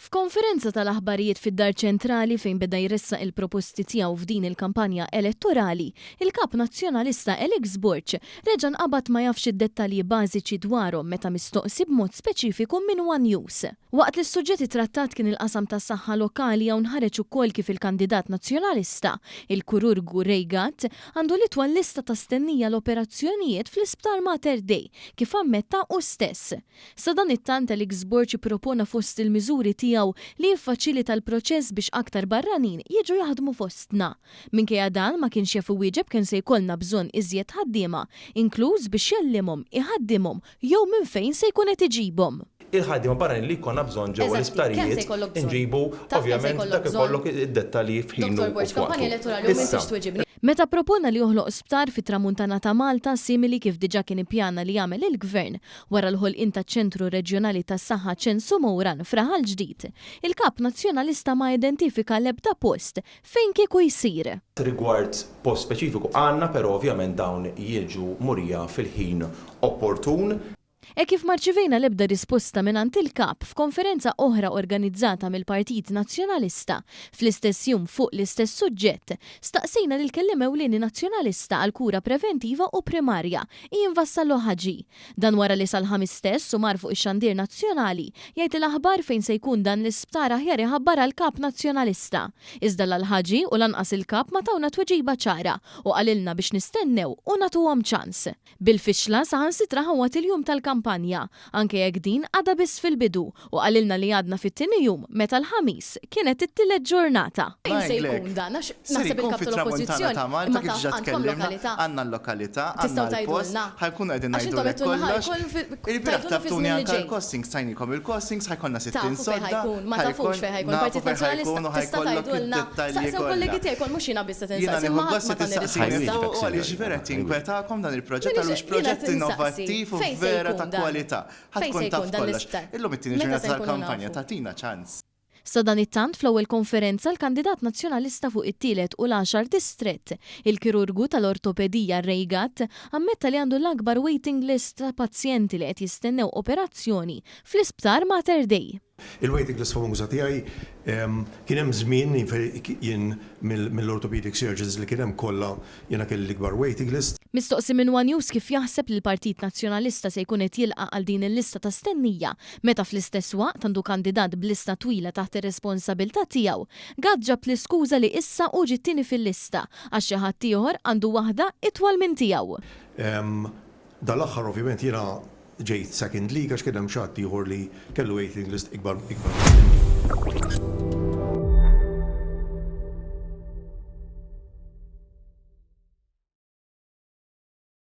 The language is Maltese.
F'konferenza tal-aħbarijiet fid-Dar Ċentrali fejn beda jressaq il-proposti tiegħu f'din il-kampanja elettorali, il-Kap Nazzjonalista Alex Borg reġa' nqabad ma jafx id-dettalji bażiċi dwarhom meta mistoqsi b'mod speċifiku minn one News. Waqt li s-suġġett ittrattat kien il-qasam tas-saħħa lokali hawn ħareġ ukoll kif il-kandidat Nazzjonalista, il-kururgu Ray Gatt, għandu l-itwal lista ta' stennija l-operazzjonijiet fl-Isptar Mater Dei, kif ammetta hu stess. Sadanittant Alex Borg ippropona fost il-miżuri tiegħu li jiffaċilita l-proċess biex aktar barranin jiġu jaħdmu fostna. Minkejja dan ma kienx jaf iwieġeb kemm se jkollna bżonn iżjed ħaddiema, inkluż biex jgħallimhom, iħaddimhom jew minn fejn se jkun qed iġibhom. Il-ħaddiema barranin li jkollna bżonn ġewwa l-isptarijiet inġibu ovvjament dak ikollok id-dettalji f'ħinu u f'waqtu. Issa. Meta ppropona li joħloq sptar fit-Tramuntana ta' Malta simili kif diġà kien ippjana li jagħmel il-Gvern, Wara l-ħolqien taċ-Ċentru Reġjonali tas-Saħħa Ċensu Mouran f'Raħal Ġdid, il-Kap Nazzjonalista ma identifika l-ebda post fejn kieku jsir. Rigward post speċifiku għandna però ovvjament dawn jiġu murija fil-ħin opportun. Hekk kif ma rċivejna l-ebda risposta mingħand il-Kap, f'konferenza oħra organizzata mill-Partit Nazzjonalista, fl-istess jum fuq l-istess suġġett, staqsejna lill-Kelliem Ewlieni Nazzjonalista għall-Kura Preventiva u Primarja, Ian Vassallo Hadji. Dan wara li sal-Ħamis stess u mar fuq ix-xandir nazzjonali jgħid li l-aħbar fejn se jkun dan l-isptar aħjar iħabbarha l-Kap Nazzjonalista. Iżda la l-Hadji u lanqas il-Kap ma tawna tweġiba ċara u qalilna biex nistennew u nagħtuhom ċans. Bil-fixla saħansitra ħawwad il-jum tal-kampanja, anke jekk din għadha biss fil-bidu u qalilna li għadna fit-tieni jum meta l-Ħamis kienet it-tielet ġurnata. Fejn se jkun dan? Għax naħseb il-Kap tal-Oppożizzjoni. Imma taf għandkom lokalità? Għandna l-lokalità, għandna l-post, ħa nkunu qegħdin ngħidulek kollox. Ilbieraħ tlabtuni anke l-costings, tajnikom il-costings, ħa jkollna 60 sodda, ma tafux fejn ħa jkun, nafu fejn ħa jkun u ħa jkollok id-dettalji kollha. Jiena nieħu gost li tistaqsini fuqu għaliex vera qed jinkwetakom dan il-proġett għaliex proġett innovattiv u vera ta' kwalità. Ħa tkun taf kollox. Illum it-tieni ġurnata tal-kampanja, tagħtina ċans. Sadanittant, fl-ewwel konferenza l-kandidat Nazzjonalista fuq it-tielet u l-għaxar distrett, il-kirurgu tal-ortopedija Ray Gatt, ammetta li għandu l-akbar waiting list ta' pazjenti li qed jistennew operazzjoni fl-Isptar Mater Dei. Il-waiting list famuża tiegħi, kien hemm żmien jien mill-orthopedic surgeons li kien hemm kollha Jiena kelli l-ikbar waiting list. Mistoqsi minn one News kif jaħseb li l-Partit Nazzjonalista se jkun qed jilqa' għal din il-lista ta' stennija meta fl-istess waqt għandu kandidat b'lista twila taħt ir-responsabilità tiegħu, Gatt ġab l-iskuża li issa hu ġie t-tieni fil-lista għax xi ħadd ieħor għandu waħda itwal minn tiegħu. Dan l-aħħar ovvjament jiena ġejt second league għax kien hemm xi ħadd ieħor li kellu waiting list ikbar ikbar minni.